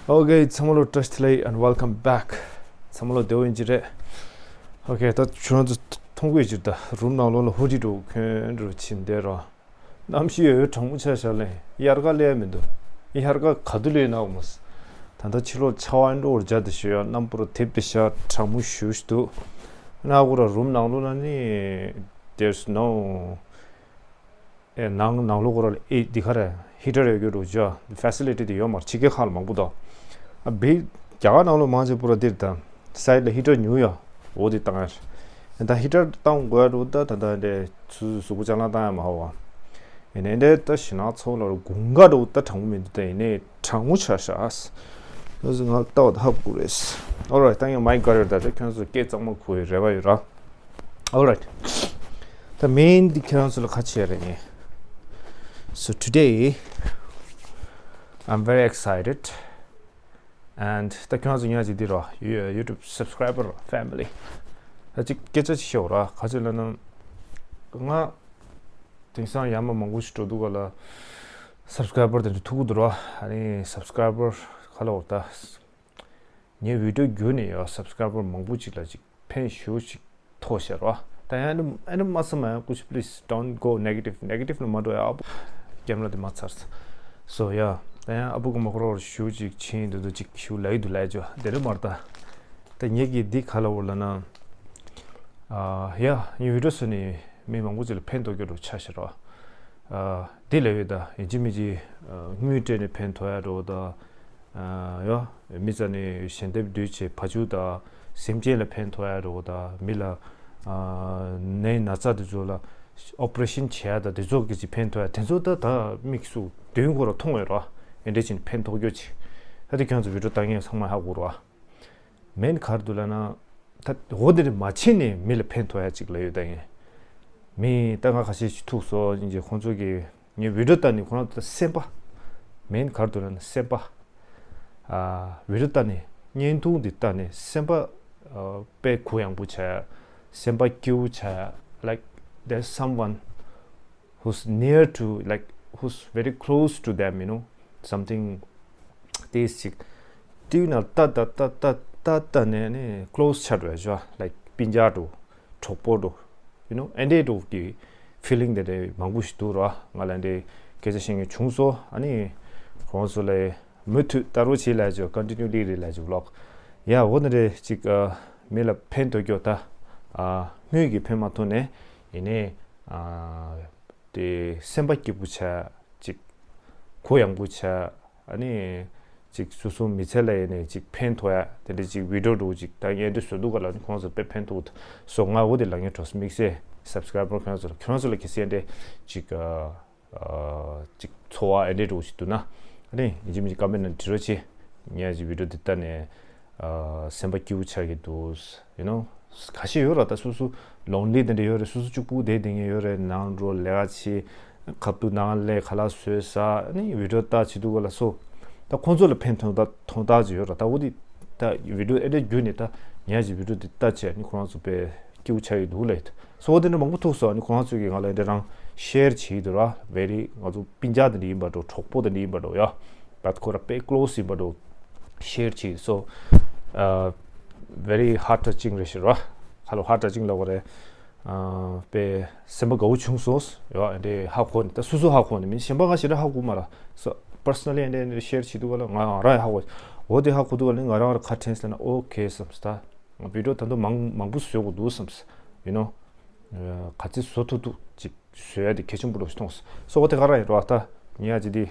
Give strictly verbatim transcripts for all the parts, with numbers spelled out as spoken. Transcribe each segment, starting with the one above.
Okay, ཚང་མ་ལོ་བཀྲ་ཤིས་བདེ་ལེགས། And welcome back. ཚང་མ་ལོ་བདེ་པོ་ཡིན་གྱི་རེད། Okay, ད་ཁྱོད་རང་ཚོ་མཐོང་གི་ཡོད་ཀྱི་རེད། ད་རུམ་ནང་ལོགས་ལ་ཧུ་ཌི་འདྲ་བོ་གྱོན་འདྲ་བོ་བྱས་བསྡད་ར། གནམ་གཤིས་ཡོད་གྲང་མོ་ཆགས་ཤག་ལེ། དབྱར་ཁ་སླེབས་མི་འདུག་དབྱར་ཁ་ག་དུས་སླེབས་ན་འོ་མོ། ད་ལྟ་ཕྱི་ལོགས་ཆར་པ་འདྲ་བོ་རྒྱག་བསྡད་ཤག་ཡ། གནམ་པོ་ར་དེབ་བསྡད་ཤག་གྲང་མོ་ཞེ་པོ་ཞིག་འདུག་ནང་ཁུལ་ར་རུམ་ནང་ལོགས་ལ་ནི། There's no ཨེ། ནང་ནང་ལོགས་ཁོ་ར་ལ་ཨེ་འདི་ག་རེ། ཧི་ཊར་ཡོད་རྒྱུ་འདྲ་བོ་ཅིག་ཕེ་སི་ལི་ཊི་དེ་ཡོད་མ་རེད། ཕྱི་རྒྱལ་ཁག་ལ་མང་པོ་འདུག་ཨ་བི་རྒྱ་གར་ནང་ལོགས་མང་ཆེ་བོ་ར་འདིར་དང་སའིཌ་ལ་ཧི་ཊར་ཉོ་ཡ། འོ་དེ་བཏང་ཡ་རེད། ད་ཧི་ཊར་བཏང་དགོས་ཡ་འདྲ་བོ། ད་ད་ད་འདྲ་སོ་སོའི་གཟུགས་པོ་ཅ་ལག་བཏང་ཡ་མ་ཧ་བ། ཡིན་ནའི་འདྲ་ད་ཞེད་སྣང་ཚ་པོ་ལ་རུ་དགུན་ཁ་འདྲ་བོ་ད་གྲང་མོ་མི་འདུག་ད་ཡིན་ནའི་གྲང་མོ་ཆགས་ཤག་ཨ་ང་ལྟ་བ་ད་ཧ་གོ་རེད། Alright, ད་ངས་མའིཀ་སྒར་ཡོད། ད་ད་ཁྱོད་ཚོ་སྐད་གཙང་མ་གོ་བའི་རེ་བ་ཡོད་ར། Alright. ད་མེན་འདི་ཁྱེད་རང་ཚོ་ལ་ཁ་ཆེ་རེད་ངས། So today I'm very excited. And ད་ཁྱེད་རང་ཚོ་ཉག་ཅིག་འདི་ར། You- YouTube subscriber family. ད་ཅིག་སྐད་ཆ་ཅིག་བཤད་འོ་ར། ག་ཅི་ལབ་ན། ང་དེང་སང་ཡར་མར་མང་པོ་ཞིག་འགྲོ་དུས་ག་ལ་སབ་སི་ཀ་རའི་བར་དེ་འདྲ་ཐུག་གི་འདུག་ར། ཨ་ནི་སབ་སི་ཀ་རའི་བར་ག་ལབ་འོ་ད། ངའི་བི་ཌི་ཡོ་བརྒྱུད་ནས་ཡ་སབ་སི་ཀ་རའི་བར་མང་པོ་ཅིག་ལ་ཅིག་ཕན་ཞེ་པོ་ཅིག་ཐོགས་ཤག་ར། ད་ཡང་ཨ་ནི་ཨ་ནི་མ་བསམ་ཡ་ཀུ་ཤི། Please don't go negative. Negative ནང་མ་འགྲོ་ཡ། ཨ་ཕོ་ཀེམ་ར་དེ་མ་ཚར། So yeah, ད་ཡང་ཨ་ཕོ་གི་མ་ཁོ་ར་ཞེ་པོ་ཅིག་ཕྱིན་འདུག་འདུག་ཅིག་ཞེ་པོ་ལབ་ཀྱི་འདུག་ལབ་ཀྱི་འདུག་དེ་རེད་མ་རེད་ད། ད་ངེད་ཀྱིས་འདི་ག་ལབ་འོ་ལབ་ན། ཨ་ཡ་ངའི་བི་ཌི་ཡོ་བཟོས་ནས་མི་མང་པོ་ཅིག་ལ་ཕན་ཐོགས་རྒྱུ་འདྲ་བོ་ཆགས་ཤག་ར། ཨ་འདི་ལབ་ཡོད་ད། ཡིན་གཅིག་མིན་གཅིག་ཨ་དངུལ་སྤྲད་ནས་ཕན་ཐོགས་ཡ་འདྲ་བོ་ད། ཨ་ཡ་མི་རྩ་ནས་ཞལ་འདེབས་བསྡུས་བྱས་བ་ཕྱུགས་དང་སེམས་ཅན་ལ་ཕན་ཐོགས་ཡ་འདྲ་བོ་ད། མི་ལ་ཨ་ནད་ན་ཚ་དེ་ཚོ་ལ་ཨོ་པ་རེ་ཤན་བྱེད་ཡ་ད་དེ་ཚོ་གི་ཅིག་ཕན་ཐོགས་ཡ་དེ་ཚོ་ད་ད་དམིགས་སུ་དོན་ཁོ་ར་མཐོང་ཡོད་ར། ཨེ་འདྲ་ཅིག་ཕན་ཐོགས་རྒྱུ་ཅིག་ད་དེ་ཁྱོད་ཚོ་བི་ཌི་ཡོ་ལྟ་མཁན་ཚང་མ་ཧ་གོ་ར། མེན་ག་རེ་འདུག་ལབ་ན། ད་འོ་དེ་འདྲ་མ་བྱས་ནས་མི་ལ་ཕན་ཐོགས་ཡ་ཅིག་ལབ་ཡོད་ད་ཡིན། མི་ད་ང་ཁ་ཤས་ཤིག་ཐུག་སོང་ཡིན་གྱི་ཁོང་ཚོ་གི་ངའི་བི་ཌི་ཡོ་ལྟ་ནས་ཁོ་རང་ཚོ་སེམས་པ། མེན་ག་རེ་འདུག་ལབ་ན་སེམས་པ། ཨ་བི་ཌི་ཡོ་ལྟ་ནས་བརྙན་ཐུང་འདི་ལྟ་ནས་སེམས་པ་ཨ་དཔེ་གུ་ཡངས་པོ་ཆགས་ཡ། སེམས་པ་སྐྱིད་པོ་ཆགས་ཡ། Like there's someone who's near to, like, who's very close to them, you know, something. དེ་ཅིག་དེའི་ནང་ལྟ་ལྟ་ལྟ་ལྟ་ལྟ་ལྟ་ནས་ནི་ཀློ་སི་ཆགས་འགྲོ་ཡ་ཞོ། Like སྤུན་ཀྱག་འགྲོ། གྲོགས་པོ་འགྲོ། You know, ཨེ་འདྲའི་འགྲོ་གི་ཕི་ལིང་དེ་འདྲའི་མང་པོ་ཞིག་འདུག་ར། ང་ལ་འདྲའི་སྐད་ཆ་བཤད་མཁན་བྱུང་སོང་། ཨ་ནི་ཁོང་ཚོ་ལ་མུ་མཐུད་ལྟ་རོགས་བྱེད་ལབ་ཅོ། ཀོན་ཊི་ནིའུ་ལི་རེད་ལབ་ཅོ་བི་ལོག་ཡ། འོ་ན་རེ་ཅིག་ཨ་མི་ལ་ཕན་ཐོགས་རྒྱུ་ད། ཨ་དངུལ་གྱིས་ཕན་མ་ཐོགས་ནས་ཡིན་ནའི་ཨ་དེ་སེམས་པ་སྐྱིད་པོ་ཆགས། ཅིག་གུ་ཡངས་པོ་ཆགས། ཨ་ནི་ཅིག་སོ་སོ་མི་ཚེ་ལ་ཡིན་ནའི་ཅིག་ཕན་ཐོགས་ཡ་དེ་འདྲ་ཅིག་བི་ཌི་ཡོ་འདྲ་བོ་ཅིག་ད་ངས་འདི་བཟོ་འདུག་ག་ལ་ནི་ཁོང་ཚོ་དཔེ་ཕན་ཐོགས་སོང་། ང་འོ་དེ་ལ་ངས་གྲོགས་དམིགས་བསལ་སབ་སི་ཀ་རའི་བར་ཁོང་ཚོ་ལ་ཁྱོད་ཚོ་ལ་གལ་སྲིད་འདྲ་ཅིག་ཨ་ཅིག་ཚོར་བ་ཨེ་འདྲ་འདྲ་བོ་ཅིག་འདུག་ན། ཨ་ནི་ཡིན་གཅིག་མིན་གཅིག་ཀོ་མེན་ཊི་ནང་བྲིས་རོགས་བྱེད། ངས་ཅིག་བི་ཌི་ཡོ་འདི་ལྟ་ནས་ཨ་སེམས་པ་སྐྱིད་པོ་ཆགས་ཀྱི་འདུག You know, ཁ་ཤས་ཡོད་ར། ད་སོ་སོ་ལོན་ལི་དེ་འདྲ་ཡོད་རེད། སོ་སོ་གཅིག་པུ་བསྡད་བསྡད་མཁན་ཡོད་རེད། ནང་འགྲོ་ལས་ཀ་བྱེད། ཁ་ཐུག་ནང་ལས་ཁ་ལག་བཟོས་ཟ། ཨ་ནི་བི་ཌི་ཡོ་ལྟ་བྱེད་དུས་ག་ལ་སོ། ད་ཁོང་ཚོ་ལ་ཕན་ཐོགས་ད་ཐོགས་ད་ཅིག་ཡོད་ར། ད་འོ་དེ་ད་བི་ཌི་ཡོ་ཨེ་འདྲ་བརྒྱུད་ནས་ད་ཉག་ཅིག་བི་ཌི་ཡོ་དེ་ལྟ་བྱས་ཨ་ནི་ཁོ་རང་ཚོ་དཔེ་སྐྱིད་པོ་ཆགས་ཡོད་འདུག་ལབ་ཡོད། སོ་འོ་དེ་འདྲ་མང་པོ་ཐུག་སོང་། ཨ་ནི་ཁོ་རང་ཚོ་གིས་ང་ལ་འདི་རང་ཤེར་བྱེད་ཀྱི་འདུག་ར། བེ་རི་ང་ཚོ་སྤུན་ཀྱག་དེ་འདྲ་ཡིན་པ་འགྲོ། གྲོགས་པོ་དེ་འདྲ་ཡིན་པ་འགྲོ་ཡ། ད་ཁོ་ར་དཔེ་ཀློ་སི་ཡིན་པ་འགྲོ། ཤེར་བྱེད། So ཨ་very heart touching རེད་ཤག་ར། ཁ་ལོ་ཧར་ཊ་ཊ་ཅིང་ལབ་དགོས་རེད། ཨ་དཔེ་སེམས་པ་དགའ་བོ་བྱུང་སོང་། ཡ་ཨེ་འདྲའི་ཧ་གོ་ནས་ད་སོ་སོ་ཧ་གོ་ནས་མིན་གཞན་པ་ང་ཞེ་དྲག་ཧ་གོ་མ་ར། So personally ཨེ་འདྲའི་ཨེ་འདྲའི་ཤེར་བྱེད་དུས་ག་ལ་ང་རང་ཡང་ཧ་གོ། འོ་དེ་ཧ་གོ་དུས་ག་ལ་ང་རང་ར་ཁ་དྲན་སོང་ན་ཨོ་ཁེ་བསམ་སོང་། ད་ང་བི་ཌི་ཡོ་ད་དུང་མང་མང་པོ་བཟོ་དགོས་འདུག་བསམ་སོང་། You know ག་ཚོད་བཟོ་ཐུབ་ཐུབ་ཅིག་བཟོ་ཡ་དེ་གལ་ཆེན་པོ་འདྲ་བོ་ཞིག་མཐོང་སོང་། སོ་འོ་དེ་ག་རང་ཡིན་ར། ད་ངས་ཨ་ཅི་དེ་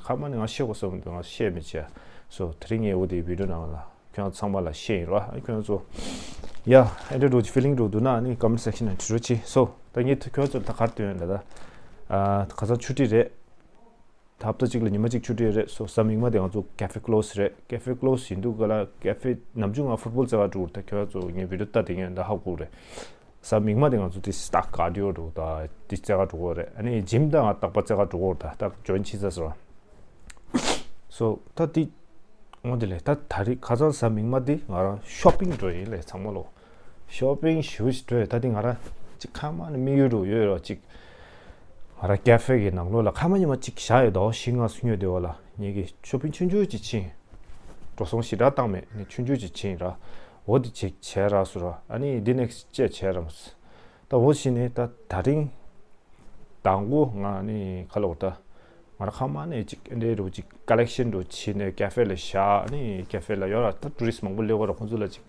ཁ་མ་ནས་ང་བཤད་དགོས་བསམ་འདུག་ང་བཤད་མི་བྱེད། སོ་དེ་རིང་ངས་འོ་དེ་བི་ཌི་ཡོ་ནང་ལ་ཁྱོད་ཚང་མ་ལ་བཤད་ཡིན་ར། ཁྱོད་ཚོ་ཡ་ཨེ་འདྲ་འགྲོ་གི་ཕི་ལིང་འགྲོ་འདུག་ན་ཨ་ནི་ཀོ་མེན་ཊི་སེག་ཤན་ནང་བྲིས་རོགས་གྱིས། སོ་ད་ངས་ཁྱོད་ཚོ་ལ་ད་ག་རེ་སྟོན་ཡོད་ལ། ད་ཨ་ཁ་སང་ཆུ་ཊི་རེད། ད་ཧབ་ཏ་གཅིག་ལ་ཉི་མ་གཅིག་ཆུ་ཊི་རེད། སོ་གཟའ་མིག་དམར་དེ་ང་ཚོ་ཀེ་ཧྥེ་ཀློ་སི་རེད། ཀེ་ཧྥེ་ཀློ་སི་ཡིན་དུས་ག་ལ་ཀེ་ཧྥེ་ནམ་རྒྱུན་ང་ཕུཊ་བོལ་རྩེ་ག་འགྲོ་གི་རེད། ད་ཁྱོད་ཚོ་ངའི་བི་ཌི་ཡོ་ལྟ་དེ་ངས་ད་ཧ་གོ་རེད། གཟའ་མིག་དམར་དེ་ང་ཚོ་དེ་སི་ཊག་ཀར་ཌི་ཡོ་འགྲོ། ད་དེ་རྩེ་ག་འགྲོ་གི་རེད། ཨ་ནི་ཇིམ་ད་ང་རྟག་པར་རྩེ་ག་འགྲོ་གི་རེད། ད་ད་ཇོ་ཡིན་ཕྱིན་ཚར་སོང་། སོ་ད་དེ་འོ་དེ་ལས་ད་ད་རེས་ཁ་སང་གཟའ་མིག་དམར་དེ་ང་རང་ཤོ་པིང་འགྲོ་ཡིན་ལས་ཚང་མ་ལོ། ཤོ་པིང་ཞེ་པོ་ཞིག་འགྲོ་ཡོད། ད་དེ་ང་རང་ཅིག་ཁ་མ་ནས་དམིགས་ཡུལ་འདྲ་བོ་ཡོད་ར། ཅིག་ང་རང་ཀེ་ཧྥེ་གི་ནང་ལོགས་ལ་ཁ་མ་ཉི་མ་ཅིག་བཞག་ཡོད་དོ། བཞི་ལྔ་སུ་ཉོས་དེ་བ་ལ་ངེད་ཀྱི་ཤོ་པིང་ཆུང་ཆུང་ཅིག་ཕྱིན། འགྲོ་སོང་ཞེ་དྲག་བཏང་མེད། ནི་ཆུང་ཆུང་ཅིག་བྱིན་ར། འོ་དེ་ཅིག་བྱས་ར་སོ་ར། ཨ་ནི་འདི་ནེག་སི་ཊི་བཅས་བྱས་ར་མོ། ད་འོ་བྱིན་ནས་ད་ད་རིང་དང་པོ་ང་ནི་ག་ལ་འོ་ད། ང་རང་ཁ་མ་ནས་ཅིག་འདྲེ་རུ་ཅིག་ཀ་ལེག་ཤན་རུ་བྱིན་ནས་ཀ་ཧྥེ་ལ་བཞག་ནི་ཀ་ཧྥེ་ལ་ཡོད་ར། ད་ཊུ་རི་སི་མང་པོ་སླེབས་པ་ར། ཁོང་ཚོ་ལ་ཅིག་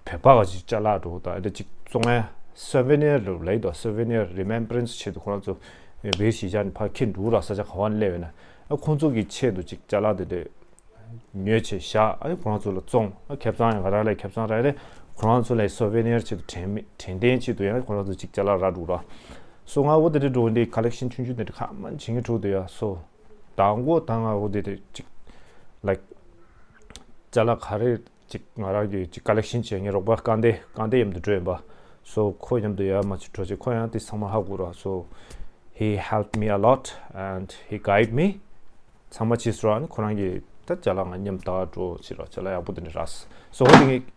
བོད་པ་ག་ཅིག་ཅ་ལག་འགྲོ་ད་འདྲ་ཅིག་བཙོང་ཡ། སོ་ཝེ་ནེར་རུ་ལེ་དོ། སོ་ཝེ་ནེར་རི་མེམ་པ་རན་སི་ཆེད་དུ་ཁོ་རང་ཚོ་བེར་ཞིག་བཞག་ནས་ཕར་འཁྱེར་འགྲོ་ར། ས་ཆ་ག་བ་ནས་སླེབས་ཡོད་ན། ཨ་ཁོང་ཚོ་གི་ཆེད་དུ་ཅིག་ཅ་ལག་དེ་འདྲ་ཉོས་བྱས་བཞག་ཨ་ནི་ཁོ་རང་ཚོ་ལ་བཙོང་། ཨ་ཁེ་བཟང་ཡང་ག་རང་ལས་ཁེ་བཟང་རག་རེད། ཁོ་རང་ཚོ་ལ་སོ་ཝེ་ནེར་ཆེད་དུ་དྲན་མི་དྲན་རྟེན་ཆེད་དུ་ཡང་ཁོ་རང་ཚོ་ཅིག་ཅ་ལག་རག་འགྲོ་ར། སོ་ང་འོ་དེ་འདྲ་འགྲོ་འདི་ཀ་ལེག་ཤན་ཆུང་ཆུང་དེ་འདྲ་ཁ་མ་བྱིན་གི་འགྲོ་འདི་ཡ། སོ་དང་པོ་དང་ང་འོ་དེ་དེ་ཅིག་ལའིག་ཅ་ལག་ག་རེ་ཅིག་ང་རང་གི་ཅིག་ཀ་ལེག་ཤན་བྱས། ངའི་རོགས་པ་སྐལ་ལྡན་སྐལ་ལྡན་མཉམ་དུ་འགྲོ་ཡིན་པ། སོ་ཁོ་མཉམ་དུ་ཡར་མར་ཅིག་འགྲོ་བྱས། ཁོ་ཡང་དེ་ཚང་མ་ཧ་གོ་ར། སོ་he helped me a lot and he guide me. ཚང་མ་ཕྱིས་སོ་ཨ་ནི་ཁོ་རང་གིས་ད་ཅ་ལག་ང་མཉམ་ད་འགྲོ་ཕྱིར་ར། ཅ་ལག་ཡག་པོ་དེ་འདྲ་རག་སོ་འོ་དེ་ངས།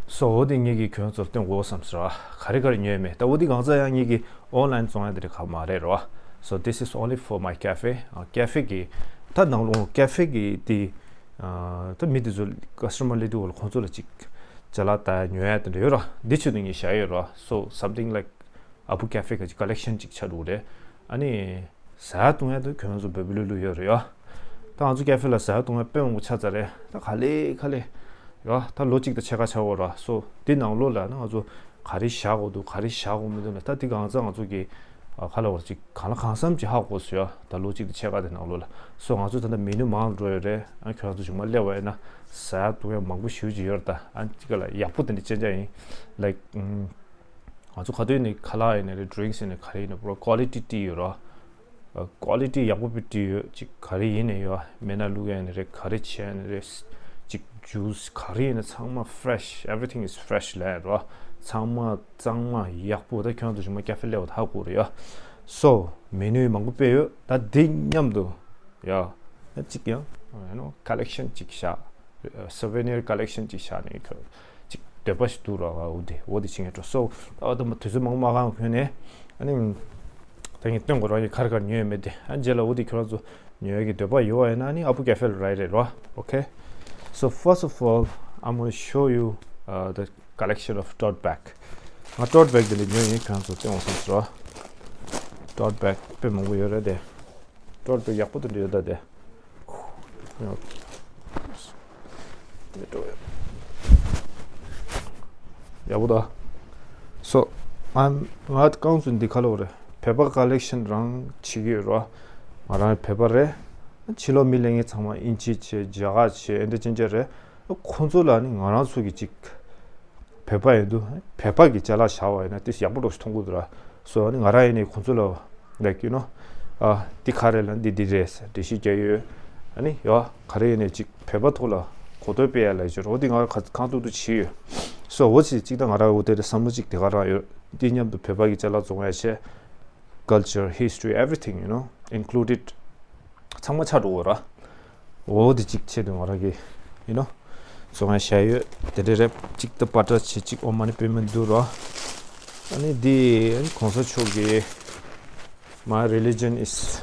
སོ་འོ་དེ་ངས་ཀྱིས་ཁྱོད་ཚོར་སྟོན་དགོས་བསམ་སོང་ར། ག་རེ་ག་རེ་ཉོས་མེད། ད་འོ་དེ་གང་ཚ་ཡང་ངས་ཀྱིས་ཨོན་ལའིན་བཙོང་ཡ་དེ་འདྲ་ག་མ་རེད་ར། So this is only for my cafe. ཨ་ཀ་ཧྥེ་གི་ད་ནང་ལོགས་ཀ་ཧྥེ་གི་དེ་ཨ་ད་མི་དེ་ཚོ་ཀ་སི་ཊ་མར་སླེབས་དུས་འོ་ལ་ཁོང་ཚོ་ལ་ཅིག་ཅ་ལག་ད་ཉོ་ཡ་དེ་འདྲ་ཡོད་ར། འདི་ཆེད་དུ་ངས་བཞག་ཡོད་ར། So something like ཨ་བུ་ཀ་ཧྥེ་ག་ཅིག་ཀ་ལེག་ཤན་ཅིག་ཆགས་འདུག་རེད། ཨ་ནི་ཟ་ཡ་བཏུང་ཡ་དུ་ཁྱོད་རང་ཚོ་བོད་པ་ལུས་ལུས་ཡོད་རེད་ཡ། ད་ང་ཚོ་ཀ་ཧྥེ་ལ་ཟ་ཡ་བཏུང་ཡ་དཔེ་མང་པོ་ཆགས་ཚར་རེད། ད་ག་ལེ་ག་ལེ་ཡ། ད་ལོ་གཅིག་དང་ཕྱེད་ཀ་ཆགས་འོ་ར། སོ་འདི་ནང་ལོགས་ལ་ན་ང་ཚོ་ག་རེ་བཞག་དགོས་འདུག་ག་རེ་བཞག་དགོས་མི་འདུག་ན། ད་འདི་གང་ཚ་ང་ཚོ་གི་ཨ་ཁ་ལ་བར་ཅིག་གང་ལ་གང་འཚམ་ཅིག་ཧ་གོ་སོང་ཡ། ད་ལོ་གཅིག་དང་ཕྱེད་ཀ་དེ་ནང་ལོགས་ལ། སོ་ང་ཚོ་ད་ལྟ་མེ་ནུ་མང་འགྲོ་ཡོད་རེད། ཨ་ཁྱོད་རང་ཚོ་གཞུག་མ་སླེབས་པ་ཡིན་ན་ཟ་ཡ་བཏུང་ཡ་མང་པོ་ཞེ་པོ་ཅིག་ཡོད་རེད། ད་ཨ་ཅིག་ལ་ཡག་པོ་དེ་འདྲ་ཅན་ཅན་ཡིན། Like ང་ཚོ་ག་དུས་ནས་ཁ་ལག་ཡིན་ནའི་རེད། ཌི་རིང་སི་ཡིན་ནའི་ག་རེ་ཡིན་ནའི་པུ་ར་ཀོ་ལི་ཊི་བྲིས་ཡོད་ར། ཀོ་ལི་ཊི་ཡག་པོ་བྲིས་ཡོད། ཅིག་ག་རེ་ཡིན་ནའི་ཡོད། མེ་ན་བླུགས་ཡ་ཡིན་ནའི་རེད། ག་རེ་བྱས་ཡིན་ནའི་རེད། ཅིག་ཇུས་ག་རེ་ཡིན་ནའི་ཚང་མ་ཕི་རེ་ཤི། Everything is fresh ལབ་ཡ་ར། ཚང་མ་གཙང་མ་ཡག་པོ། ད་ཁྱོད་ཚོ་གཞུག་མ་ཀ་ཧྥེ་སླེབས་པ་ད་ཧ་གོ་རེད་ཡ། སོ་མེ་ནུ་མང་པོ་སྤེལ་ཡོད། ད་འདི་མཉམ་དུ་ཡ་ཅིག་ཡང་ཡང་ན་ཀ་ལེག་ཤན་ཅིག་བཞག་སོ་ཝེ་ནེར་ཀ་ལེག་ཤན་ཅིག་བཞག་ནས་ཁྱོད་ཅིག་འདོད་པ་ཞིག་འདུག་ར། འོ་དེ་འོ་དེ་བྱེད་མཁན་འགྲོ་སོ། ཨ་ད་མ་དུས་ཚོད་མང་པོ་མ་གང་ཁྱོན་ནས་ཨ་ནི་ད་ངས་སྟོན་དགོས་ར། ངས་ག་རེ་ག་རེ་ཉོས་ཡོད་མེད་དེ། ཨ་རྗེས་ལ་འོ་དེ་ཁྱོད་རང་ཚོ་ཉོ་ཡ་གི་འདོད་པ་ཡོད་པ་ཡིན་ན་ཨ་ནི་ཨ་བུ་ཀ་ཧྥེ་ལ་རག་གི་རེད་ར། Okay, so first of all, I'm gonna show you uh, the collection of tote bag. ང་ཊོཊ་བེག་དེ་འདྲ་ཉོས་ཡིན། ཁྱོད་རང་ཚོ་སྟོན་འོང་བསམ་སོང་ར། ཊོཊ་བེག་དཔེ་མང་པོ་ཡོད་རེད་དེ། ཊོཊ་བེག་ཡག་པོ་དེ་འདྲ་ཡོད་ད་དེ། དེ་འགྲོ་ཡག་པོ་ད། སོ་ང་ང་རྐང་བཙུགས་འདི་ཁ་ལོ་རེད། བོད་པ་ཀ་ལེག་ཤན་རང་བྱེད་ཀྱི་ཡོད་ར། ང་རང་བོད་པ་རེད། ཕྱི་ལོགས་མི་སླེབས་མཁན་ཚང་མ་དབྱིན་ཇི་བྱས། རྒྱ་གར་བྱས། ཨེ་འདྲ་ཅན་ཅན་རེད། ཁོང་ཚོ་ལ་ནི་ང་རང་ཚོ་གི་ཅིག་བོད་པ་ཡིན་དུས་བོད་པ་གི་ཅ་ལག་བཞག་པ་ཡིན་ན་དེ་ཡག་པོ་འདྲ་ཞིག་མཐོང་གི་འདུག་ར། སོ་ཨ་ནི་ང་རང་ཡིན་ནའི་ཁོང་ཚོ་ལ་like you know ཨ་འདི་ག་རེ་ལ་འདི་འདི་རེད་ཟེར་འགྲེལ་བཤད་རྒྱག་ཡོད། ཨ་ནི་ཡ་ག་རེ་ཡིན་ནའི་ཅིག་བོད་པ་ཐོག་ལ་གོ་རྟོགས་སྤེལ་ཡ་ལ་ཡོད་རོ། འདི་ང་ག་གང་ཐུབ་ཐུབ་བྱས་ཡོད། སོ་འོ་ཅིག་ཅིག་ད་ང་རང་འོ་དེ་རེད་བསམ་བློ་ཅིག་དེ་ག་རང་ཡོད། འདི་མཉམ་དུ་བོད་པ་གི་ཅ་ལག་བཙོང་ཡ་བྱས། Culture, history, everything, you know, included. ཚང་མ་ཆགས་འགྲོ་གི་ར། འོ་དེ་གཅིག་ཆེད་དུ་ང་རང་གི་you know བཙོང་ཡ་བཞག་ཡོད། དེ་འདྲ་རེད། གཅིག་ད་པ་ཏྲ་བྱས། གཅིག་ཨོ་མ་ནི་པད་མ་འདུག་ར། ཨ་ནི་འདི་ཨ་ནི་གོང་ས་མཆོག་གི My religion is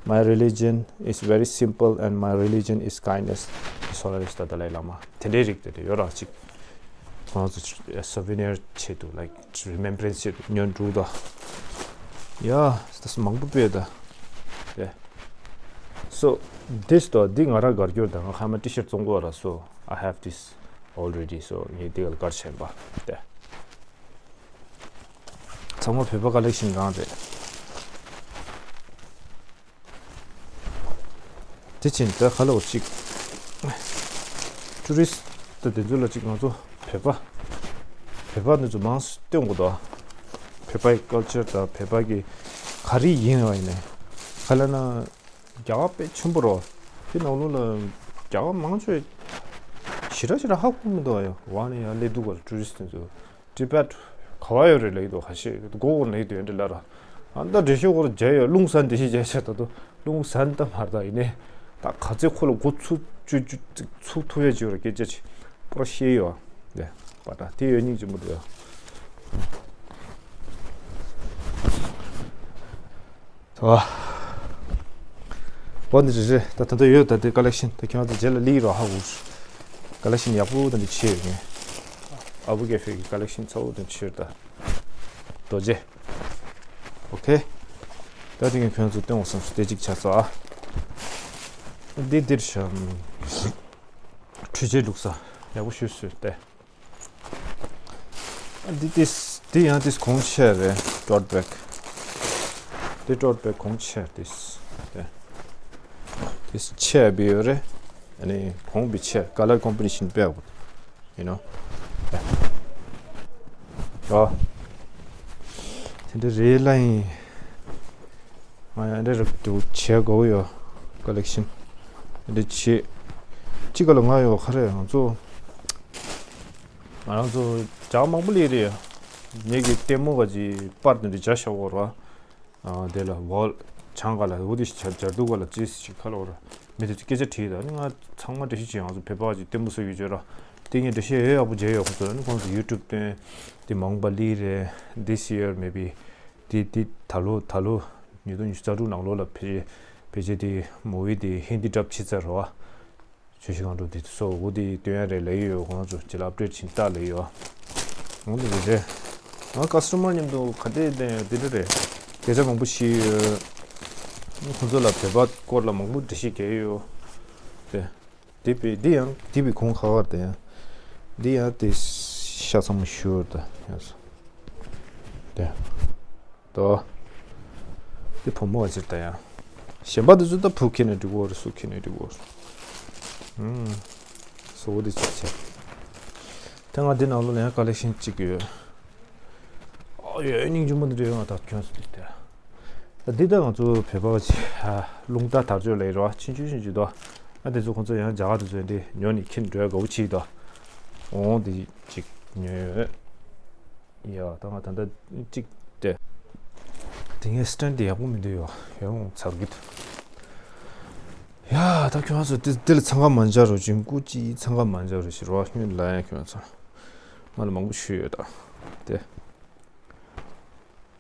my religion is very simple and my religion is kindness. Solo is the Dalai Lama. དེ་འདྲའི་རིགས་དེ་འདྲ་ཡོད་ར། གཅིག་ཁོང་ཚོ་སོ་ཝི་ནེར་ཆེད་དུ་like remembrance ཆེད་དུ་ཉོ་འགྲོ་ད། Yeah, that's མང་པོ་སྤེལ་ད། Yeah. So this though འདི་ང་རང་དགར་རྒྱུར་ད། ང་ཧ་མ་ཊི་ཤར་བཙོང་གོ་ར། So I have this already. So ངས་འདི་ག་དགར་བྱས་པ་དེ། ཚང་མ་བོད་པ་ཀ་ལེག་ཤན་རང་རེད། དེ་ཕྱིན་ད་ག་ལ་འོ་ཅིག་ཊུ་རི་སི་ཊི་དེ་ཚོ་ལ་ཅིག་ང་ཚོ་བོད་པ་བོད་པ་འདི་ཚོ་མང་སྟོན་དགོས་དོ། བོད་པའི་ཀལ་ཅར་དང་བོད་པ་གི་ག་རེ་ཡིན་ར་ཡིན་ནའི་ག་ལ་ན་རྒྱ་གར་དཔེ་ཆེན་པོ་རོ། དེ་ནང་ལོགས་ལ་རྒྱ་གར་མང་ཆེ་ཞེ་དྲག་ཞེ་དྲག་ཧ་གོ་མི་འདུག་ཨ། ཡ་ཝ་ནི་ཡ་སླེབས་འདུག་ག་ཊུ་རི་སི་ཊི་དེ་ཚོ། ཊི་བེཊ་ག་བ་ཡོད་རེད་ལབ་ཀྱི་འདུག་ཁ་ཤས་སྒོ་སྒོར་ལབ་ཀྱི་འདུག་ཨེ་འདྲ་ལབ་ར། ཨ་ད་འགྲེལ་བཤད་སྐོར་མཇལ་ཡོད། ལུང་ཟན་འགྲེལ་བཤད་མཇལ་ཤག་ད་དུང་ལུང་ཟན་ད་མ་རེད་ད། ཡིན་ནའི་ད་ག་ཚོད་ཁོ་ལ་མགོ་ཚུགས་བཅུག་བཅུག་ཚུགས་ཐུབ་ཡ་ཅིག་ཡོད་ར། སྐད་ཆ་ཅིག་པོ་ར་བཤད་ཡོད་ཨ། དེ་པ་ད་དེ་ཡོད་སྙིང་རྗེ་མོ་འདུག་ཡ། ད་ པོ་འདི་རེད་རེད། ད་ད་ལྟ་ཡོད། ད་དེ་ཀ་ལེག་ཤན་ད་ཁྱེད་རང་ཚོ་རྗེས་ལ་ལི་རོ་ཧ་གོ། ཀ་ལེག་ཤན་ཡག་པོ་ད་འདི་ཆེ་ཡོད་ངས། ཨ་བུ་ཀེ་ཧྥེ་གི་ཀ་ལེག་ཤན་ཚ་བོ་ད་ཆེ་ཡོད་ད། རྡོ་རྗེ། ཨོ་ཁེ། ད་དེ་ངས་ཁྱོད་ཚོ་སྟོན་འོང་བསམ་སོང་། དེ་གཅིག་ཆགས་སོང་ཨ། འདི་འདིར་བཞག་འཕྲུལ་ཆས་བླུགས་ས་ཡག་པོ་ཞུ་སོང་སྟེ། འདི་ཏིས་འདི་ཡང་ཏིས་གོང་ཆེ་རེད། ཊོཊ་བེག་འདི་ཊོཊ་བེག་གོང་ཆེ་ཏིས། དེ་ཏིས་ཆེ་བི་ཡོད་རེད། ཨ་ནི་གོང་བི་ཆེ་ཀ་ལར་ཀོམ་བི་ནེ་ཤན་བེག you know. ཨ། དེ་འདྲ་རེད་ལ་ཡིན། ང་ཡང་འདྲ་རབ་ཏུ་བྱེད་དགོས་ཡོད། ཀ་ལེག་ཤན་འདྲ་བྱེད། གཅིག་ག་ལ་ང་ཡོད་ཁ་རེད་ང་ཚོ། ང་རང་ཚོ་ཇག་མང་པོ་ལས་རེད། ངེད་ཀྱི་ལྟད་མོ་ག་ཅིག་པར་དེ་འདྲ་བྱ་ཤག་འོར་བ། དེ་ལ་བོལ་བྱང་ག་ལ་འུ་དེ་ཇར་དུ་ག་ལ་ཅིས་ཅིག་ཁ་ལོ་ར། མི་དེ་ཚོ་སྐད་ཆ་དྲིས་ད་ནི་ང་ཚང་མ་འགྲེལ་བཤད་བྱེད་ཡོང་ཚོ་བོད་པ་ཅིག་ལྟད་མོ་བཟོ་ཡོད་བརྗོད་ར། དེ་ངས་འགྲེལ་བཤད་ཡོད་ཡག་པོ་བྱས་ཡོད་ཁོ་ཚོ་ནི་ཁོང་ཚོ་ཡུ་ཊུབ་སྟོན། དེ་མང་པ་ལི་རེད། This year maybe དེ་དེ་ད་ལོ་ད་ལོ་ཉིས་སྟོང་ཉི་ཤུ་རྩ་དྲུག་ནང་ལོ་ལ་ཕལ་ཆེར་ཕལ་ཆེར་དེ་མུ་བི་དེ་ཧིན་དི་ཌབ་ཕྱི་ཚར་རོ། ཆུ་བཞི་སྒང་དྲུག་དེ་ཚོ་འུ་དེ་སྟོན་ཡ་རེད་ལབ་ཡོད། ཁོང་ཚོ་ཅི་ལ་ཨབ་ཌེཊ་བྱིན་ལྟ་ལབ་ཡོད། འོང་དེ་རེད། ང་ཀ་སི་ཊ་མར་མཉམ་དུ་ག་དེ་དེ་དེ་འདྲ་རེད། སྐད་ཆ་མང་པོ་ཤེས་ཡོད། ཁོང་ཚོ་ལ་བོད་པ་སྐོར་ལ་མང་པོ་འགྲེལ་བཤད་རྒྱག་ཡོད། དེ། དེ་བི་དེ་ཡང་དེ་བི་ཁོང་ཁ་བར་དེ་ཡང་། འདི་ཡང་དེ་ཤ་ཚང་མ་ཤུར་དུ་ཡང་སོ། དེ། དོ། དེ་བུ་མོ་བ་ཅིར་ད་ཡང་། གཞན་པ་དེ་ཚོ་ད་བུ་ཁྱེར་ནས་འགྲིག་གོ་རེད། སུ་ཁྱེར་ནས་འགྲིག་གོ་རེད། ཨུམ། སོ་བོ་དེ་ཅིག་བྱས། ད་ང་འདི་ནང་ལོགས་ལ་ཡང་ཀ་ལེག་ཤན་གཅིག་ཡོད། ཨོ་ཡོད་སྙིང་རྗེ་མོ་འདི་འདྲ་ཡོད་ང་ད་ཁྱོད་སུ་དེ་དེ། ད་འདི་ད་ང་ཚོ་བོད་པ་ཅིག་རླུང་རྟ་དར་ལྕོག་ལ་ཡོད་རེད་བ། ཆུང་ཆུང་ཆུང་ཆུང་དོ། ཨ་དེ་ཚོ་ཁོང་ཚོ་ཡང་རྒྱ་གར་དེ་ཚོ་འདི་ཉོ་ནས་ཁྱེར་འགྲོ་དགའ་བོ་ཅིག་དོ། འོང་དེ་ཅིག་ཉོས་ཡོད། ཡ་ད་ང་ད་ལྟ་གཅིག་དེ། དེ་ངའི་སི་ཊེན་ཌི་དེ་ཡག་པོ་མི་འདུག་ཡོ། ཡོང་ཚར་གི་འདུག་ཡ་ད་ཁྱོད་ཚོ་དེ་དེ་ལ་འཚང་ཁ་མ་འཇགས་རོགས་བྱུང་། སྐུ་ཅི་འཚང་ཁ་མ་འཇགས་རོགས་ཞེས་རོགས་སྔོན་ལ་ཡང་ཁྱོད་ཚོ་ང་ལ་མང་པོ་ཞུས་ཡོད་ད། དེ་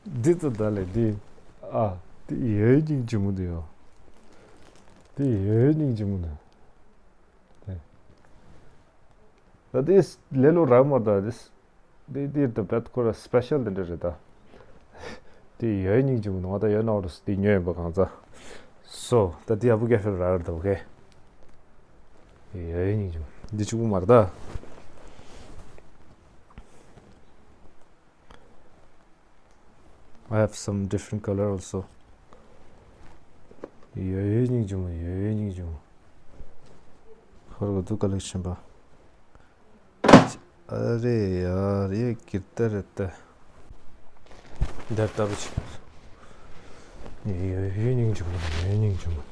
འདི་ཚོ་ད་ལས་འདི་ཨ་དེ་ཡོད་སྙིང་རྗེ་མོ་འདུག་ཡོ། དེ་ཡོད་སྙིང་རྗེ་མོ་འདུག་དེ་ད་དེ་ལས་ལོ་རག་མ་ད་དེ། འདི་འདིར་དུ་བེད་ཁོ་ར་སི་པེ་ཤལ་འདི་འདྲ་རེད་ད། འདི་ཡོད་སྙིང་རྗེ་མོ་ནོ་ད་ཡོད་ནོ་རུ་འདི་ཉོས་ཡིན་པ་གང་ཚ། སོ་ད་འདི་ཨ་བུ་ཀེ་ཧྥེ་ར་ར་ད་ཨོ་ཁེ། ཡོད་སྙིང་རྗེ་མོ་འདི་གཅིག་པུ་མ་རེད་ད། I have some different color also. ཡོད་ཡོད་སྙིང་རྗེ་མོ་ཡོད་ཡོད་སྙིང་རྗེ་མོ། ཧོར་གོ་དུ་ཀ་ལེག་ཤན་པ། ཨ་རེ་ཡ་རེ་ཀིར་ཏ་རེ་ཏ། འདིར་ལྟ་བུ་ཅིག་ཡོད་ཡོད་སྙིང་རྗེ་མོ་ཡོད་སྙིང་རྗེ་མོ།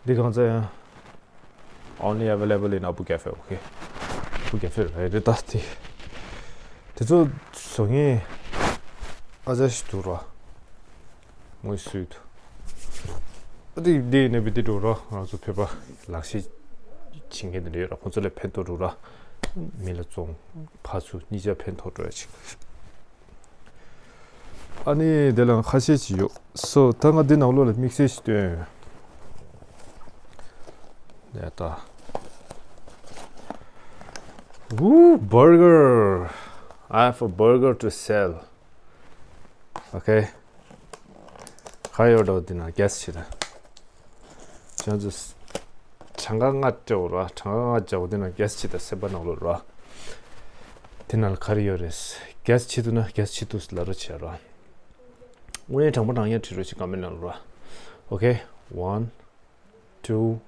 འདི་གང་ཚ་ཡང་། Only available in Abu Cafe, okay. Abu Cafe རེད་རེད་ད་དེ། དེ་ཚོ་བཟོ་མཁན་ཨ་ཅག་ཞིག་འདུག་ར། ངོས་སུ་འདུག་ཨ་དེ་འདི་ནས་བི་དེ་འགྲོ་ར་ང་ཚོ་བོད་པ་ལག་ཤེས་བྱེད་མཁན་དེ་འདྲ་ཡོད་ར། ཁོང་ཚོ་ལ་ཕན་ཐོགས་འགྲོ་ར། མི་ལ་བཙོང་ཕར་ཚུར་གཉིས་ཆ་ཕན་ཐོགས་འགྲོ་ཡ་ཅིག་ཨ་ནི་དེ་ལ་ཁ་ཤས་ཅིག་ཡོད། སོ་ད་ང་འདི་ནང་ལོགས་ལ་དམིགས་བསལ་ཞིག་སྟོན་ཡོད། ཡ་ད། Woo, burger. I have a burger to sell. Okay. ཁ་ཡོད་འགྲོ་འདི་ན་གེ་སི་བྱེད་ད། ཁྱོད་ཚོ་གྲངས་ཀ་ལྔ་སྤྲད་འོ་ར། གྲངས་ཀ་ལྔ་བརྒྱབ་འོ་དེ་ན་གེ་སི་བྱེད་ད་སེམས་པ་ནང་ལོགས་ར། དེ་ནང་ལ་ག་རེ་ཡོད་རེད། གེ་སི་བྱེད་ཐུབ་ན་གེ་སི་བྱེད་ཐུབ་ལབ་རོགས་བྱེད་ར། དངོས་གནས་དྲང་པོ་དྲང་ཡ་བྲིས་རོགས་བྱེད་ཀ་མེན་ནང་ལོགས་ར། Okay, one, two,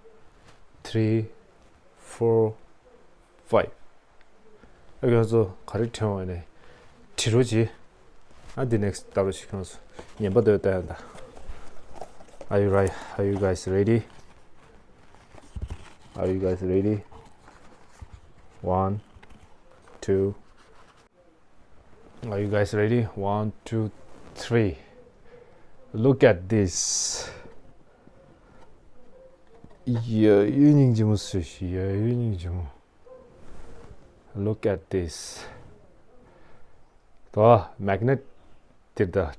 three, four, five. ཨ་ཁྱོད་ཚོ་ག་རེ་དྲན་འོང་ནས་བྲིས་རོགས་གྱིས། ཨ་འདི་ནེག་སི་ལྟ་རོགས་གྱིས་ཁྱོད་ཚོ། ཉན་པ་འདོད་ལྟ་ཡ་ད། Are you right? Are you guys ready? Are you guys ready? One, two. Are you guys ready? One, two, three. Look at this. ཡ་ཡུ་སྙིང་རྗེ་མོ་སུ་ཞིག་ཡ་ཡུ་སྙིང་རྗེ་མོ། Look at this. ད་མེག་ནེཊ་དེ་ད་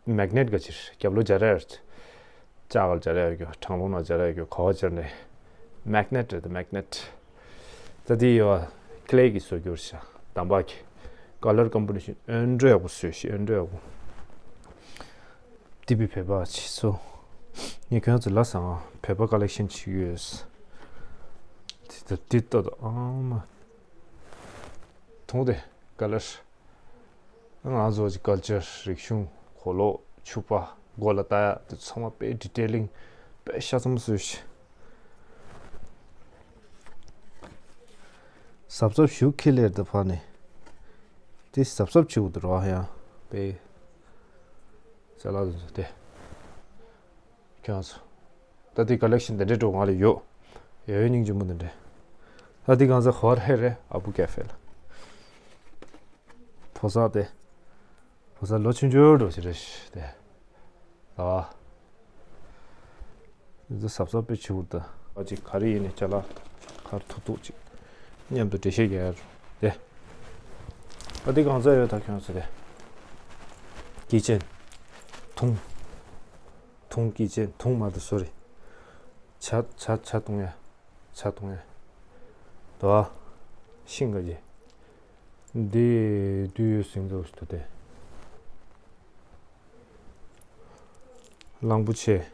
མེག་ནེཊ་ག་ཅིག་རྒྱབ་ལོགས་སྦྱར་ཡ་རེད། ལྕགས་ལ་སྦྱར་ཡ་ཡོད་རྒྱུ། གྲང་རླུང་ལ་སྦྱར་ཡ་ཡོད་རྒྱུ། ག་བ་སྦྱར་ནས། མེག་ནེཊ་རེད། མེག་ནེཊ། ད་འདི་ཡོད། ཀེ་ལེ་གི་བཟོ་རྒྱུ་རེད་ཤག་འདམ་བག་གི། ཀ་ལར་ཀམ་པོ་ནི་ཤིན་ཨོན་འགྲོ་ཡག་པོ་བཟོས་ཤིག་ཨོན་འགྲོ་ཡག་པོ། ཏི་བི་བོད་པ་ཆེ་སོ། ངས་ཁྱོད་ཚོ་ལ་སང་བོད་པ་ཀ་ལེག་ཤན་ཞིག་ཡོད། དེ་ལྟ་དེ་ལྟ་དང་ཨ་མ། མཐོང་དེ་ཀ་ལར། ང་ཚོ་གི་ཀལ་ཅར་རིག་གཞུང་གོ་ལོག་ཕྱུ་པ་མགོ་ལ་བཏགས་ཡ་དེ་ཚང་མ་དཔེ་ཌི་ཊེ་ལིང་དཔེ་ཤ་ཚ་མོ་བཟོས་ཤིག་གཟབ་གཟབ་ཞུ་ཁེ་ལེར་དུ་ཕ་ནི། དེ་གཟབ་གཟབ་བྱེད་དགོས་འདུག་ར་ཡང་དཔེ། ཟ་ལ་དུ་དེ། ཁྱོད་ཚོ། ད་ལྟའི་ཀ་ལེག་ཤན་དེ་འདྲའི་འགྲོ་ང་ལ་ཡོད། ཡོད་ཡོད་སྙིང་རྗེ་མོ་དེ་འདྲའི། ད་ལྟའི་གང་ཟག་ཧོར་ཧེ་རེད་ཨ་བུ་ཀེ་ཧྥེ་ལ། ཕོ་གསར་དེ། ཕོ་གསར་ལོ་ཆུང་ཆུང་འགྲོ་ཞིག་རེད་ཤག་དེ། ཨ། འདི་གཟབ་གཟབ་པོ་བྱེད་དགོས་ད། ཨ་ཅིག་ག་རེ་ཡིན་ནས་ཅ་ལག་ཁར་ཐུག་ཐུག་ཅིག་མཉམ་དུ་འགྲེལ་བཤད་རྒྱག་ཡ་རེད་དེ། ཨ་འདི་གང་ཟག་ཡོད་ད་ཁྱོད་ཚོ་དེ། ཀི་ཅན། ཐུང་། ཐུང་ཀི་ཅན་ཐུང་མ་དུ་སོ་རི། ཇ་ཇ་ཇ་བཏུང་ཡ། ཇ་བཏུང་ཡ། དོ། ཤིང་ག་ཅི། འདི་དུས་ཡོད་ཟིན་འདུག་ཏུ་དེ། གླང་པོ་ཆེ།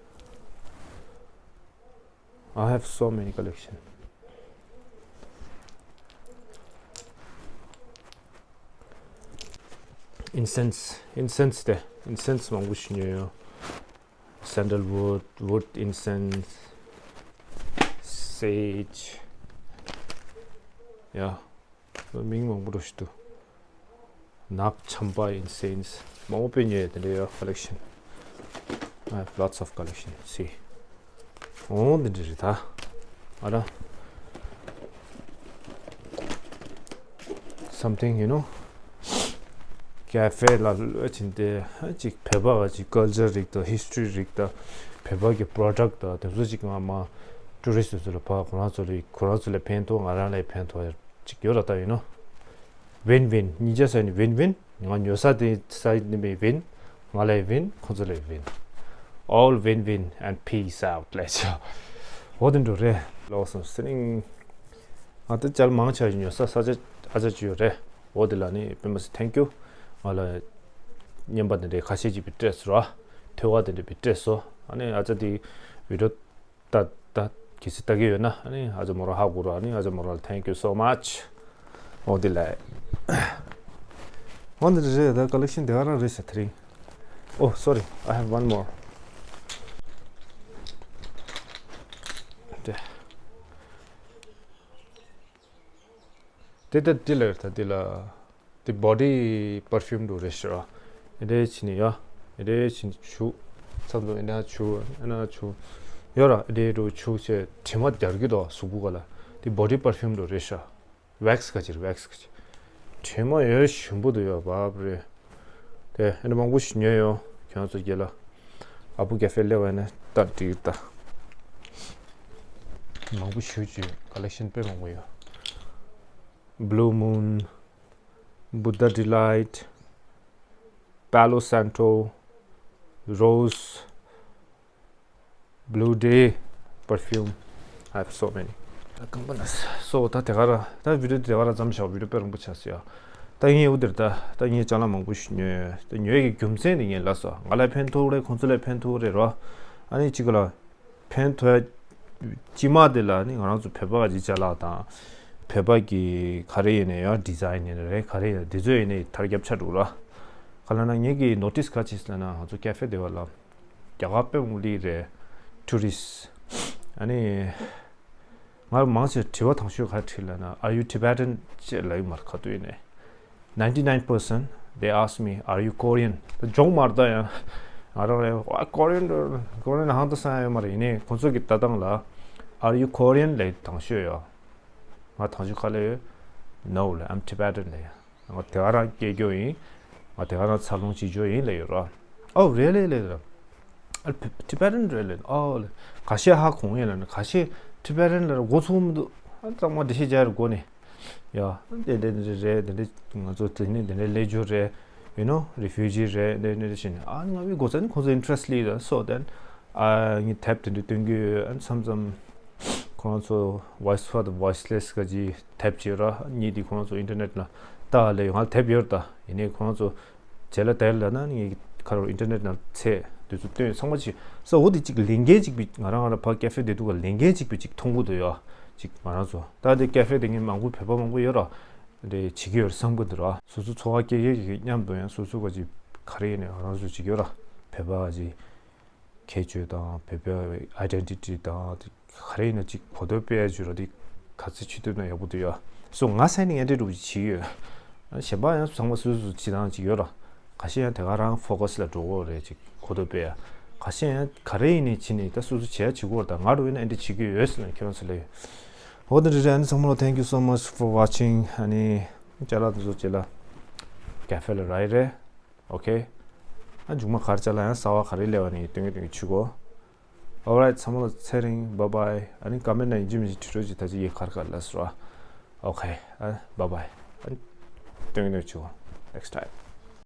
I have so many collection. Incense, incense དེ། Incense མང་པོ་ཞིག་ཉོས་ཡོད། Sandalwood, wood incense, sage. ཡ། མིང་མང་པོ་འདྲ་ཞིག་འདུག་ནག་ཆམ་པ་incense མང་པོ་དཔེ་ཉོས་ཡོད་དེ་འདྲ་ཡོད། Collection. I have lots of collection. See. འོ་འདི་འདྲ་རེད་ད། ཨ་ར། Something, you know. ཀེ་ཧྥེ་ལ་ལོས་ཕྱིན་ཏེ་ཅིག་བོད་པ་ག་ཅིག་ཀལ་ཅར་རིགས་དང་ཧི་སི་ཊོ་རི་རིགས་དང་བོད་པ་གི་པྲོ་ཌག་དང་དེ་ཚོ་ཅིག་ང་མ་ཊུ་རི་སི་ཊི་ཚོ་ལ་ཕར་ཁོ་རང་ཚོ་ལ་ཁོ་རང་ཚོ་ལ་ཕན་ཐོགས། ང་རང་ལ་ཕན་ཐོགས་ཅིག་ཡོད་ར་ད། ཡིན་ནོ། ཝིན་ཝིན། གཉིས་ཆ་ས་ནི་ཝིན་ཝིན། ང་ཉོ་ས་དེ་ས་ནི་མི་ཝིན། ང་ལ་ཝིན། ཁོ་ཚོ་ལ་ཝིན། All win win and peace out ལས་ཆ། འོ་དེ་འགྲོ་རེད། ལོག་སོང་སི་ནིང་། ང་དེ་ཅལ་མང་ཆ་ཉོ་ས་ས་ཆ་ཨ་ཅག་ཅིག་ཡོད་རེད། འོ་དེ་ལ་ནི་དཔེ་མ་སྲིད་ཐེང་ཀིའུ། ང་ལ་རྔན་པ་དེ་འདྲའི་ཁ་ཤས་ཅིག་བི་སྤྲད་སོ་ར། ཐོས་པ་དེ་འདྲ་བི་སྤྲད་སོ། ཨ་ནི་ཨ་ཅག་དེ་བི་ཌིའོ་ད་ད་གི་སི་ད་གི་ཡོད་ན་ཨ་ནི་ཨ་ཅག་མོ་རང་ཧ་གོ་ར། ཨ་ནི་ཨ་ཅག་མོ་རང་ལ་thank you so much. འོ་དེ་ལ། འོ་འདི་རེད་ད། ཀ་ལེག་ཤན་དེ་ག་རང་རེད་ས་དེ་རིང་། Oh, sorry, I have one more. དེ་དེ་དེ་ལ་ད་དེ་ལ། དེ་body perfume འདྲ་རེད་ཤག་འདི་འདྲ་བྱས་ནས་ཡ། འདི་འདྲ་བྱས་ནས་བྱུག་མཚམས་མཚམས་འདི་འདྲ་བྱུག་ཨ་ན་བྱུག་ཡོད་ར། འདི་འདྲ་བྱུག་བྱས་དྲི་མ་རྒྱག་གི་འདུག་གཟུགས་པོ་ག་ལ། དེ་body perfume འདྲ་རེད་ཤག wax ག་ཅིག་རེད། wax ག་ཅིག་དྲི་མ་ཡོད་ཞིམ་པོ་འདུག་ཡ། བབ་རེད། དེ་ཨ་ནི་མང་པོ་ཞིག་ཉོས་ཡོད། ཁྱོད་ཚོ་རྒྱལ་ལ་ཨ་བུ་ཀེ་ཧྥེ་སླེབས་པ་ཡིན་ན་ལྟ་འགྲིག་ད། མང་པོ་ཞིག་ཅིག་ཀ་ལེག་ཤན་དཔེ་མང་པོ་ཡོད། Blue Moon, Buddha Delight, Palo Santo, Rose, Blue Day, perfume. I have so many. ཀམ་པ་ན་སོ་ད་དེ་ག་ར་ད་བི་ཌིའོ་དེ་ག་ར་ཙམ་བཞག་བི་ཌིའོ་དཔེ་རིང་པོ་ཆགས་སོང་ཡ། ད་ངས་འུ་དེར་ད་ད་ངས་ཅ་ལག་མང་པོ་ཞིག་ཉོས་ཡོད། ད་ཉོས་ཀྱི་རྒྱུ་མཚན་དེ་ངས་ལབ་སོང་། ང་ལ་ཕན་ཐོགས་རེད། ཁོང་ཚོ་ལ་ཕན་ཐོགས་རེད་རོ། ཨ་ནི་གཅིག་ག་ལ། ཕན་ཐོགས་ཡ། སྤྱི་དམངས་དེ་ལ་ནི་ང་རང་ཚོ་བོད་པ་ག་ཅིག་ཅ་ལག་དང་། བོད་པ་གི་ག་རེ་ཡིན་ནའི་ཡང་ཌི་ཛའིན་ཡིན་ནའི་རེད། ག་རེ་ཡིན་ནའི་དེ་ཚོ་ཡིན་ནའི་དར་རྒྱབ་ཆགས་འགྲོ་ར། ག་ལ་ན་ངེད་ཀྱི་ནོ་ཊིས་ག་ཅིག་ལ་ན་ང་ཚོ་ཀེ་ཧྥེ་དེ་བ་ལ། རྒྱ་གར་དཔེ་མང་པོ་སླེབས་རེད། ཊུ་རི་སི། ཨ་ནི། ང་མང་ཆེ་དྲི་བ་དང་ཤོས་ག་དྲིས་ལ་ན། Are you Tibetan? ཅེས་ལབ་ཡོད་མ་རེད་ག་དུས་ཡིན་ནའི། Ninety-nine percent they ask me, are you Korean? ད་ཇོག་མ་རེད་ད་ཡང་། ང་རང་རེད་ཨ། Korean འགྲོ། Korean ཧང་ད་སང་ཡོད་མ་རེད། ཡིན་ནའི་ཁོང་ཚོ་གི་ལྟ་སྟངས་ལ། Are you Korean? ལབ་དང་ཤོས་ཡོད། ང་དང་ཤོས་ག་ལ་ཡོད། No ལབ། I'm Tibetan ལབ་ཡ། ང་དེ་ག་རང་སྐྱེས་རྒྱུ་ཡིན། ང་དེ་ག་རང་འཚར་ལོངས་བྱེད་རྒྱུ་ཡིན་ལབ་ཡོད་ར། Oh really ལབ་ར། ཨ་Tibetan རེད་ལབ། ཨོ་ལབ། ཁ་ཤས་ཧ་གོ་ཡིན་ལབ་ན། ཁ་ཤས་Tibetan ལབ་ར་མགོ་ཚོས་མི་འདུག་ཨ་གཙང་མ་འགྲེལ་བཤད་རྒྱག་རེད་མགོ་ནས། ཡ། དེ་འདྲ་འདི་རེད། དེ་འདྲ་ང་ཚོ་དེ་ནས་དེ་འདྲ་སླེབས་རྒྱུ་རེད། you know, refugee རེད་འདི་འདི་བཞིན་ཨ་ང་བི་གོ་ས་ནི་ཁོང་ཚོ་interest ལི་ད་so then ཨ་ངས་ཐེབས་དེ་འདྲ་སྟོན་གི་ཡོད། ཨ་མཚམས་མཚམས་ཁོང་ཚོ་Voice for the Voiceless ག་ཅི་ཐེབས་ཅི་ར་གཉིས་དེ་ཁོང་ཚོ་internet ནང་ལྟ་ལེ་ཡོད། ང་ཐེབས་ཡོད་ད། ཡིན་ནའི་ཁོང་ཚོ་བྱེད་ལ་དེར་ལ་ན་ངས་ཁ་རོ་internet ནང་ཚད་དུས་ཚོད་སྟོན་ཚང་མ་ཅིག་ས་འོ་དེ་ཅིག་ལས་འགན་ཅིག་བི་ང་རང་ང་རང་ཕ་cafe དེ་འདུག་ག་ལས་འགན་ཅིག་བི་ཅིག་མཐོང་གི་འདུག་ཡོད། ཅིག་ང་རང་ཚོ་ད་དེ་cafe དེ་ངས་མང་པོ་བོད་པ་མང་པོ་ཡོད་ར་རེད་བྱེད་ཀྱི་ཡོད་རེད་བསམ་གི་འདུག་ར། སོ་སོ་འཚོ་བ་སྐྱེལ་ཡས་ཀྱི་མཉམ་དུ་ཡང་སོ་སོ་ག་ཅིག་ག་རེ་ཡིན་ནའི་ང་རང་ཚོ་བྱེད་ཀྱི་ཡོད་ར། བོད་པ་ག་ཅིག་ཁྱད་ཆོས་དང་བོད་པའི་identity དང་དེ་ག་རེ་ཡིན་ན་ཅིག་གོ་རྟོགས་སྤེལ་ཡ་བྱོས་ར་དེ་ག་ཚོད་ཆུ་དོད་ན་ཡག་པོ་འདུག་ཡ། སོ་ང་སེ་ནི་ངན་འདྲེ་འགྲོ་བྱེད་ཀྱི་ཡོད། གཞན་པ་ཡང་ཚང་མ་སོ་སོ་བྱེད་སྟངས་ཅིག་ཡོད་ར། ཁ་ཤས་ཡང་དེ་ག་རང་focus ལ་འགྲོ་གོ་རེད་ཅིག་གོ་རྟོགས་སྤེལ་ཡ། ཁ་ཤས་ཡང་ག་རེ་ཡིན་ནའི་བྱེད་ནི་ད་སོ་སོ་བྱེད་ཡ་བྱེད་གོ་ར། ད་ང་འགྲོ་ཡིན་ན་འདི་འདྲ་བྱེད་ཀྱི་ཡོད་ཟེར་ན་ཁྱེད་རང་ཚོ་ལ་ཡོད། འོ་དེ་འདྲ་རེད། ཨ་ནི་ཚང་མ་ལ་thank you so much for watching. ཨ་ནི་ཅ་ལག་འདི་ཚོ་ཅེ་ལ་cafe ལ་ར་ཡི་རེད། Okay. ཨ་མཇུག་མ་གར་ཅ་ལག་ཡང་གསར་བ་ག་རེ་སླེབས་པ་ནི་སྟོན་གི་སྟོན་གི་ཆུ་གོ། Alright. ཚང་མ་ལ་ཚེ་རིང་། Bye bye. ཨ་ནི་comment ན་ཡིན་གཅིག་མིན་གཅིག་བྲིས་རོགས་གྱིས། ད་ཅི་ཡི་གར་གར་ལ་སོ་ར། Okay. ཨ་bye bye. ཨ་སྟོན་གི་སྟོན་གི་ཆུ་གོ། Next time.